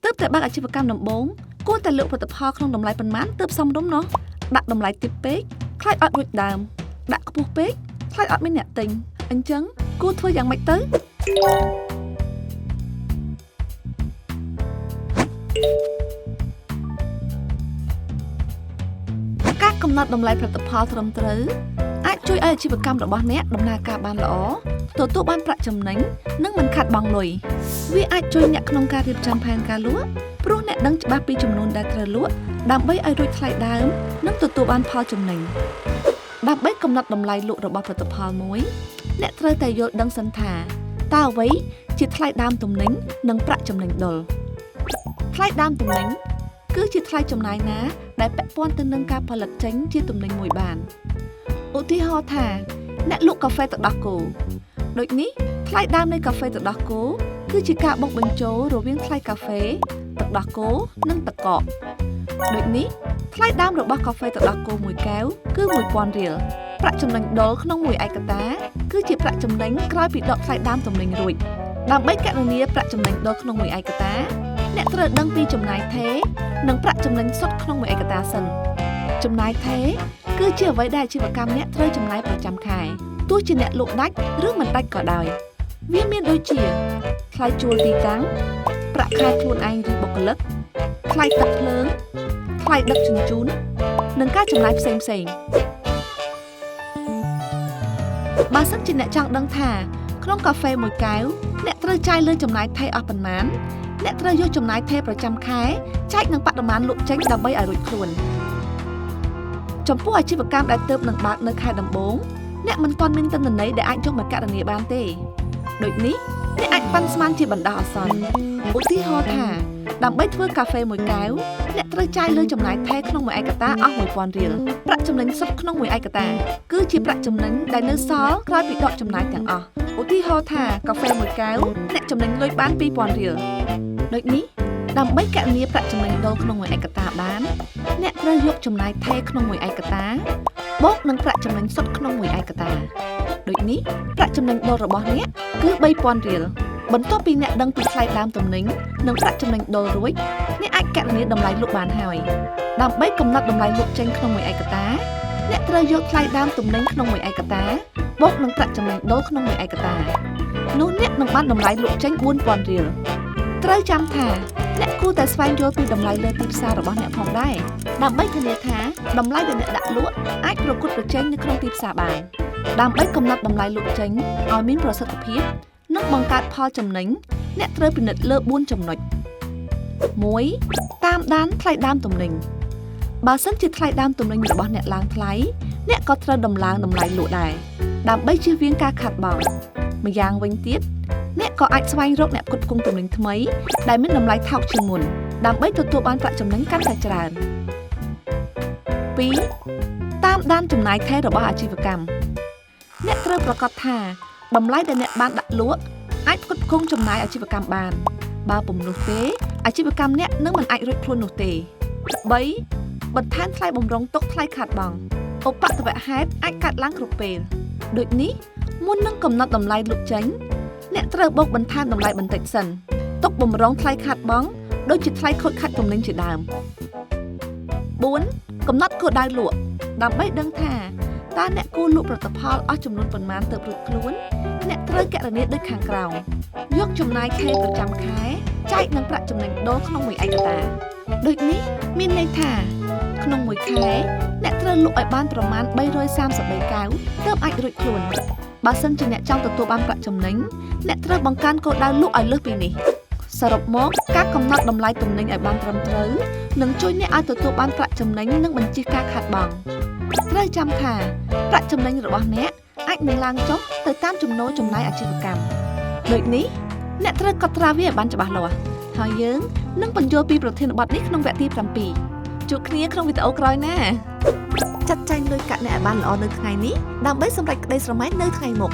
ទើបតែបើកអាជីវកម្មដំបូងគួរតែលក់ផលិតផលក្នុងតម្លៃប៉ុន្មានទើបសមរម្យណោះដាក់តម្លៃទាបពេកខ្លាចអត់រួចដើមដាក់ខ្ពស់ពេកខ្លាចអត់មានអ្នកទិញអញ្ចឹងគួរធ្វើយ៉ាងម៉េចទៅការកំណត់តម្លៃផលិតផលត្រឹមត្រូវអាចជួយឲ្យអាជីវកម្មរបស់អ្នកដំណើរការបានល្អទទួលបានប្រាក់ចំណេញនិងមិនខាតបង់លុយវាអាចជួយអ្នកក្នុងការរៀបចំផែនការលក់ព្រោះអ្នកដឹងច្បាស់ពីចំនួនដែលត្រូវលក់ដើម្បីឲ្យរួចថ្លៃដើមនិងទទួលបានផលចំណេញដើម្បីកំណត់តម្លៃលក់របស់ផលិតផលមួយអ្នកត្រូវតែយល់ដឹងសិនថាតើអ្វីជាថ្លៃដើមទំនិញនិងប្រាក់ចំណេញដុលថ្លៃដើមទំនិញគឺជាថ្លៃចំណាយណាដែលពាក់ព័ន្ធទៅនឹងការផលិតចេញជាទំនិញមួយបានឧទាហរណ៍ថាអ្នកលក់កាហ្វេទឹកដោះគោដូចនេះថ្លៃដើមនៃកាហ្វេទឹកដោះគោគឺជាការបូកបញ្ចូលរវាងថ្លៃកាហ្វេទឹកដោះគោនិងទឹកកកដូចនេះថ្លៃដើមរបស់កាហ្វេទឹកដោះគោមួយកែវគឺ1000រៀលប្រាក់ចំណេញដុលក្នុងមួយឯកតាគឺជាប្រាក់ចំណេញក្រោយពីដកថ្លៃដើមទំនិញរួចដើម្បីគណនាប្រាក់ចំណេញដុលក្នុងមួយឯកតាអ្នកត្រូវដឹងពីចំណាយថេរនិងប្រាក់ចំណេញសុទ្ធក្នុងមួយឯកតាសិនចំណាយថេរគឺជាអ្វីដែលអាជីវកម្មអ្នកត្រូវចំណាយប្រចាំខែទោះជាអ្នកលក់ដាច់ឬមិនដាច់ក៏ដោយវាមានដូចជាថ្លៃជួលទីតាំងប្រាក់ខែខ្លួនឯងឬបុគ្គលិកថ្លៃទឹកភ្លើងថ្លៃដឹកជញ្ជូននិងការចំណាយផ្សេងៗបើសិនជាអ្នកចង់ដឹងថាក្នុងកាហ្វេមួយកែវអ្នកត្រូវចាយលើចំណាយថេរអស់ប៉ុន្មានអ្នកត្រូវយកចំណាយថេរប្រចាំខែចែកនឹងបរិមាណលក់ចេញដើម្បីឲ្យរួចខ្លួនចំពោះអាជីវកម្មដែលទើបនឹងបើកនៅខែដំបូងអ្នកមិនទាន់មានទិន្នន័យដែលអាចយកមកគណនាបានទេដូចនេះអ្នកអាចប៉ាន់ស្មានជាបណ្ដោះអាសន្នឧទាហរណ៍ថាដើម្បីធ្វើកាហ្វេមួយកែវអ្នកត្រូវចាយលើចំណាយថេរក្នុងមួយឯកតាអស់1000រៀលប្រាក់ចំណេញសុទ្ធក្នុងមួយឯកតាគឺជាប្រាក់ចំណេញដែលនៅសល់ក្រោយពីដកចំណាយទាំងអស់ឧទាហរណ៍ថាកាហ្វេមួយកែវអ្នកចំណេញលុយបាន2000រៀលដូចនេះដើម្បីគណនាប្រាក់ចំណេញដុលក្នុងមួយឯកតាបានអ្នកត្រូវយកចំណាយថេរក្នុងមួយឯកតាបូកនឹងប្រាក់ចំណេញសុទ្ធក្នុងមួយឯកតាដូចនេះប្រាក់ចំណេញដុលរបស់អ្នកគឺ3000រៀលបន្ទាប់ពីអ្នកដឹងពីថ្លៃដើមទំនិញនិងប្រាក់ចំណេញដុលរួចអ្នកអាចគណនាតម្លៃលក់បានហើយដើម្បីកំណត់តម្លៃលក់ចេញក្នុងមួយឯកតាអ្នកត្រូវយកថ្លៃដើមទំនិញក្នុងមួយឯកតាបូកនឹងប្រាក់ចំណេញដុលក្នុងមួយឯកតានោះអ្នកនឹងបានតម្លៃលក់ចេញ4000រៀលត្រូវចាំថាអ្នកគួរតែស្វែងយល់ពីតម្លៃលើទីផ្សាររបស់អ្នកផងដែរដើម្បីធានាថាតម្លៃដែលអ្នកដាក់លក់អាចប្រកួតប្រជែងនៅក្នុងទីផ្សារបានដើម្បីកំណត់តម្លៃលក់ចេញឲ្យមានប្រសិទ្ធភាពនិងបង្កើតផលចំណេញអ្នកត្រូវពិនិត្យលើ4ចំណុច1តាមដានថ្លៃដើមទំនិញបើសិនជាថ្លៃដើមទំនិញរបស់អ្នកឡើងថ្លៃអ្នកក៏ត្រូវដំឡើងតម្លៃលក់ដែរដើម្បីជៀសវាងការខាតបង់ម្យ៉ាងវិញទៀតអ្នកក៏អាចស្វែងរកអ្នកផ្គត់ផ្គង់ទំនិញថ្មីដែលមានតម្លៃថោកជាងមុនដើម្បីទទួលបានប្រាក់ចំណេញកាន់តែច្រើន2តាមដានចំណាយថេររបស់អាជីវកម្មអ្នកត្រូវប្រាកដថាតម្លៃដែលអ្នកបានដាក់លក់អាចផ្គត់ផ្គង់ចំណាយអាជីវកម្មបានបើពុំនោះទេអាជីវកម្មអ្នកនឹងមិនអាចរួចខ្លួននោះទេ3បន្ថែមថ្លៃបម្រុងទុកថ្លៃខាតបង់ឧបទ្ទវហេតុអាចកើតឡើងគ្រប់ពេលដូចនេះមុននឹងកំណត់តម្លៃលក់ចេញអ្នកត្រូវបូកបន្ថែមតម្លៃបន្តិចសិនទុកបម្រុងថ្លៃខាតបង់ដូចជាថ្លៃខូចខាតទំនិញជាដើម4កំណត់គោលដៅលក់ដើម្បីដឹងថាតើអ្នកគួរលក់ផលិតផលអស់ចំនួនប៉ុន្មានទើបរួចខ្លួនអ្នកត្រូវគណនាដូចខាងក្រោមយកចំណាយថេរប្រចាំខែចែកនឹងប្រាក់ចំណេញដុលក្នុងមួយឯកតាដូចនេះមានន័យថាក្នុងមួយខែអ្នកត្រូវលក់ឲ្យបានប្រមាណ333កែវទើបអាចរួចខ្លួនបើសិនជាអ្នកចង់ទទួលបានប្រាក់ចំណេញអ្នកត្រូវបង្កើនគោលដៅលក់ឲ្យលើសពីនេះសរុបមកការកំណត់តម្លៃទំនិញឲ្យបានត្រឹមត្រូវនឹងជួយអ្នកឲ្យទទួលបានប្រាក់ចំណេញនិងបញ្ចៀសការខាតបង់ត្រូវចាំថាប្រាក់ចំណេញរបស់អ្នកអាចនឹងឡើងចុះទៅតាមចំណូលចំណាយអាជីវកម្មដូចនេះអ្នកត្រូវកត់ត្រាវាឲ្យបានច្បាស់លាស់ហើយយើងនឹងបញ្យល់ពីប្រធានបទនេះក្នុងវគ្គទី7ជួបគ្នាក្នុងវីដេអូក្រោយណាចាត់ចែងលុយកាក់អ្នកឲ្យបានល្អនៅថ្ងៃនេះដើម្បីសម្រេចក្តីស្រមៃនៅថ្ងៃមុខ